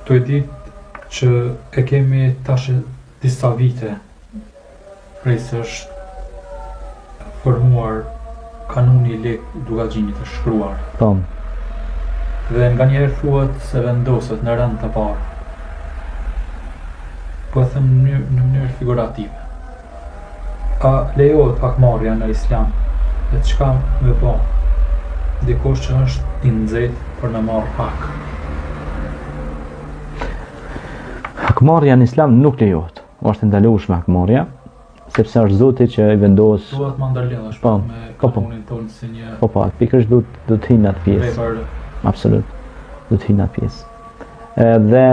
Tu e ditë që e kemi tash disa vite prej se është formuar kanuni i Lek Dukagjinit të shkruar. Po. Dhe nganjëherë thuhet se vendoset në rend të parë. Po e them në mënyrë, në mënyrë figurative. A lejohet hakmarrja në Islam dhe çka me bo dikush që është i nxehtë për me marrë hak? Hakmarrja në Islam nuk lejohet. Është e ndalueshme hakmarrja, sepse është Zoti që i vendos. Duhet ma ndërlidhësh po, me po, po. kanunin tonë si një Po po, pikërisht do do të hyjë në atë pjesë. Vepër. Absolut. Do të hyjë në atë pjesë. Edhe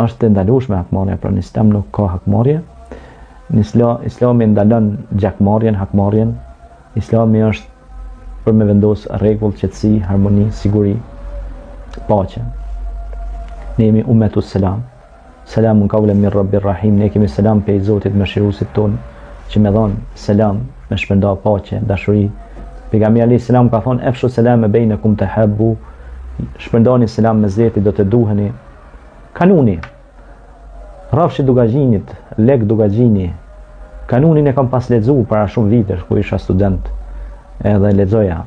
është e ndalueshme hakmarrja, pra në Islam nuk ka hakmarrje. Në Islam, Islami ndalon gjakmarrjen, hakmarrjen. Islami është për me vendos rregull, qetësi, harmoni, siguri, paqe. Ne jemi umetu selam. Selamun kaulen min Rabbir Rahim, ne kemi selam pej Zotit mëshiruesit tonë, që me dhonë selam, me shpërnda paqe, dashuri. Pejgamberi alayhis selam ka thonë efshu selame bejnekum tehabbu, shpërndani selam mes veti do të duheni. Kanuni. Rrafshi i Dukagjinit, Lek Dukagjini. Kanunin e kam pas lexu para shumë vitesh kur isha student. Edhe lexoja.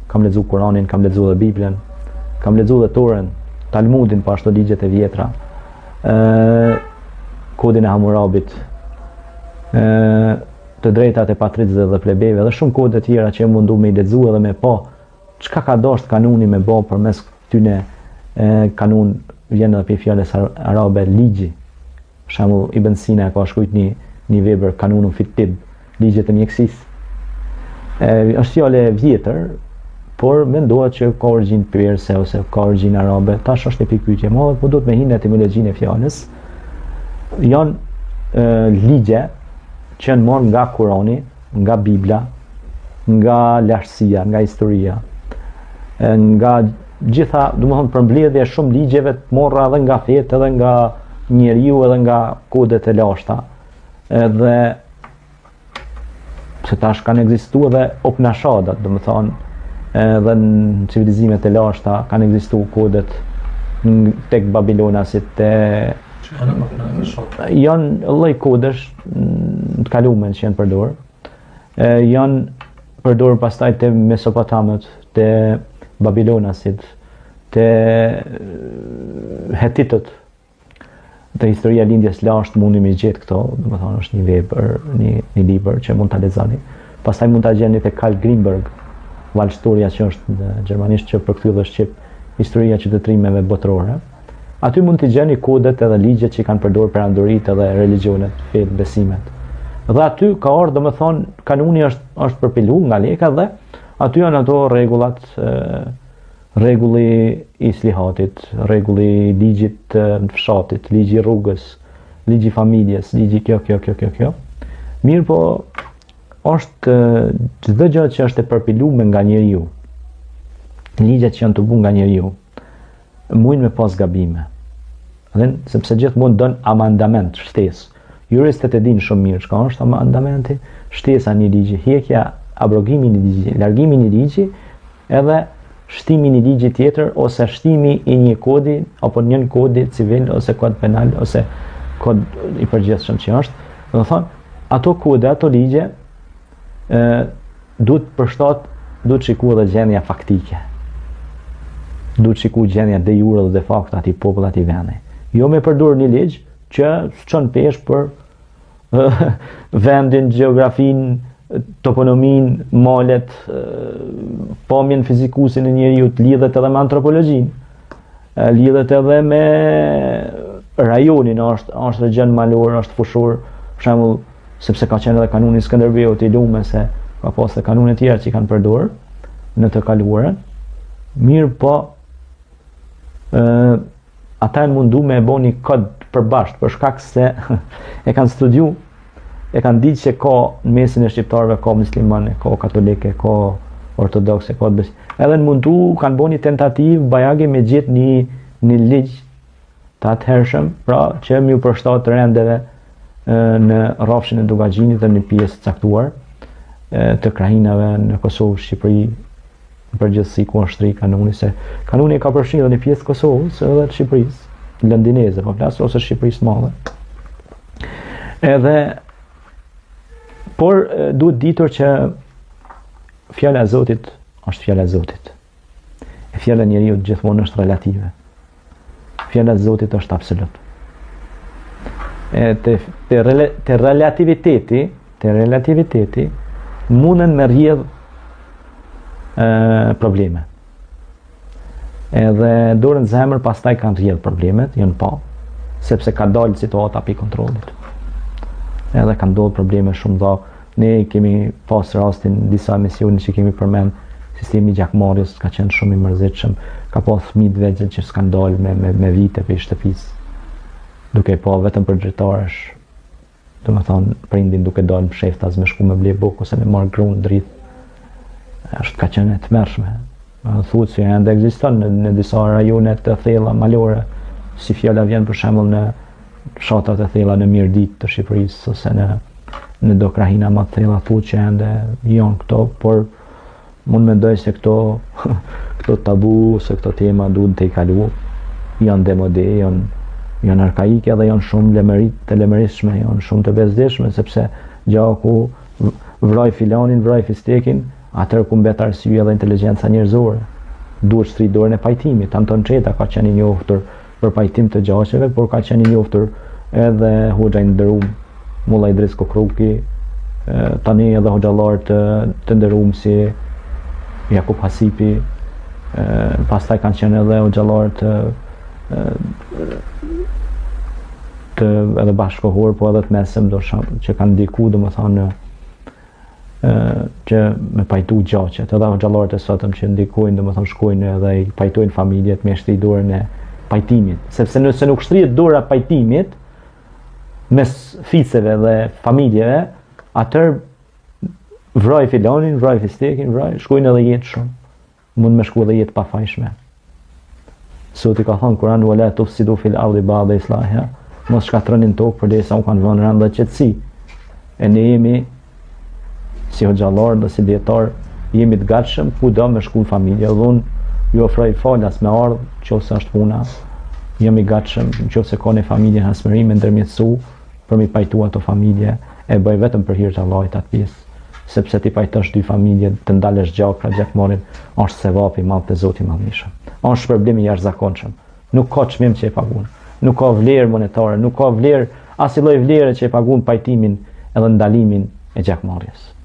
Kam lexu Kuranin, kam lexu dhe Biblën, kam lexu dhe Torën, Talmudin, po ashtu ligjet e vjetra. Ë kodin e Hamurabit, ë të drejtat e patricëve dhe plebejve dhe shumë kode tjera që jam mundu me i lexu edhe me pa çka ka dashtë kanuni me bo përmes këtyne kanun vjen edhe prej fjalës arabe ligji. Për shembull Ibn Sina e ka shkrujt një një vepër Kanunun fit tib, ligjet e mjekësisë. E, është fjalë e vjetër, por mendohet që ka origjinë perse ose ka origjinë arabe. Tash është një pikëpyetje e madhe, po duhet me hi në etimologjinë e fjalës. Janë e, ligje që janë marrë nga Kurani, nga Bibla, nga lashtësia, nga historia, nga gjitha, domethënë përmbledhje e shumë ligjeve të morra edhe nga fetë, edhe nga njeriu, edhe nga kodet e lashta. Edhe se tash kanë ekzistu edhe Upanishadat, domethënë, edhe në civilizimet e lashta kanë ekzistu kodet tek Babilonasit, te janë lloj kodesh në të kalumen që janë përdorë. Janë përdorë pastaj te Mesopotamët, te Babilonasit, te Hetitët, te historia e lindjes lashtë mundi me gjetë këto, domethonë është një vepër, një, një libër që mund ta lexoni. Pastaj mund ta gjeni te Karl Grimberg, Waldhistoria që është në gjermanisht që përkthy dhe shqip, historia e qytetërimeve botërore. Aty mund t'i gjeni kodet edhe ligjet që i kanë përdorur perandoritë edhe religjionet, fetë, besimet. Dhe aty ka ardhur, domethonë, kanuni është është përpilu nga Leka dhe aty janë ato rregullat rregulli i slihatit, rregulli i ligjit të fshatit, ligji i rrugës, ligji i familjes, ligji kjo, kjo, kjo, kjo, kjo. Mirëpo, është çdo gjë që është e përpilume nga njeriu, ligjet që janë të bu nga njeriu, mujnë me pas gabime. Dhe sepse gjithmonë don amandament, shtesë. Juristët e dinë shumë mirë çka është amandamenti, shtesa një ligji, hjekja, abrogimi një ligji, largimi një ligji, edhe shtimi një ligji tjetër ose shtimi i një kodi apo një kodi civil ose kod penal ose kod i përgjithshëm që është, domethonë, ato kode, ato ligje ë duhet përshtat, duhet shiku edhe gjendja faktike. Duhet shiku gjendja de jure dhe de facto atij populli atij vendi. Jo me përdor një ligj që s'çon peshë për vendin, gjeografinë, toponominë, malet, pamjen fizikusin e njeriut, lidhet edhe me antropologjinë, lidhet edhe me rajonin, është, është regjion malor, është fushor, për shembull, sepse ka qenë edhe kanuni i Skënderbeut i lume se ka pas edhe kanune tjera që i kanë përdorë në të kaluarën. Mirëpo, ë ata janë mundu me e bo një kod përbashkët për shkak se e kanë studiu e kanë ditë që ka në mesin e shqiptarëve ka muslimanë, ka katolike, ka ortodoksë, ka të Edhe janë mundu kanë bo një tentativë bajagi me gjetë një një ligj të atëhershëm, pra që me iu përshtat rendeve në rrafshin e Dukagjinit dhe në pjesë të caktuar të krahinave në Kosovë, Shqipëri. Në përgjithësi ku është shtri kanuni se kanuni ka përfshirë edhe një pjesë të Kosovës edhe të Shqipërisë, lëndineze, po flas ose Shqipërisë të madhe. Edhe por duhet ditur që fjala e Zotit është fjala e Zotit. E fjala e njeriut gjithmonë është relative. Fjala e Zotit është absolut. E te, te, rele, te relativiteti, te relativiteti, munden me rrjedh e, probleme. Edhe dorën në zemër pastaj kanë rrjedh problemet, janë pa, sepse ka dalë situata pi kontrollit. Edhe kanë ndodhur probleme shumë dha, ne kemi pas rastin disa emisione që kemi përmend, sistemi i gjakmarrjes ka qenë shumë i mërzitshëm, ka pas fëmijë të vegjël që s'kanë dalë me, me, me vite prej shtëpisë, duke pa vetëm për dritaresh, domethonë, prindin duke dalë msheftas me shku me ble bukë ose me marrë grunë, drith, është ka qenë e tmerrshme. Thuhet se ende ekziston në, në disa rajone të thella malore, si fjala vjen për shembull në fshatrat e thella në Mirditë të Shqipërisë ose në në do krahina më të thella thuhet që ende janë këto, por mund mendoj se këto këto tabu se këto tema duhet të i kalu, janë demode, janë janë arkaike dhe janë shumë lemerit, të lemeritshme, janë shumë të bezdishme sepse gjaku vraj filanin, vraj fistekin, Atëherë ku mbet arsyeja dhe inteligjenca njerëzore? Duhet shtri dorën e pajtimit. Anton Çetta ka qenë i njohur për pajtim të gjaqeve, por ka qenë i njohur edhe hoxha i nderum Mulla Idriz Kokruki, tani edhe hoxhallarë të, të nderum si Jakup Hasipi, pastaj kanë qenë edhe hoxhallarë të të edhe bashkëkohor, po edhe të mesëm do që kanë ndiku, domethanë në që me pajtu gjaqet, edhe hoxhallarët e sotëm që ndikojnë, domethonë shkojnë edhe i pajtojnë familjet me shtri dorën e pajtimit. Sepse nëse nuk shtrihet dora e pajtimit mes fiseve dhe familjeve, atëherë vraj filanin, vraj fistekin, vraj, shkojnë edhe jetë shumë. Mund me shku edhe jetë pafajshme. Zoti ka thonë Kur'an wala tufsidu fil ardi ba'da islahiha, mos shkatërroni në tokë përderisa u kanë vënë rend dhe qetësi. E ne jemi si hoxhallar dhe si dijetar, jemi të gatshëm kudo me shku në familje dhe unë ju ofroj falas me ardhë, qoftë se është puna, jam i gatshëm, në qoftë se ka një familje në hasmëri me ndërmjetësu, për m'i pajtu ato familje, e bëj vetëm për hir të Allahit atë pjesë. sepse t'i pajtosh dy familje, të ndalësh gjakra, gjakmarrjen, është sevap i madh te Zoti i Madhërishëm. Është shpërblim i jashtëzakonshëm. Nuk ka çmim që e paguan. Nuk ka vlerë monetare, nuk ka vlerë asnjë lloj vlere që e paguan pajtimin edhe ndalimin e gjakmarrjes.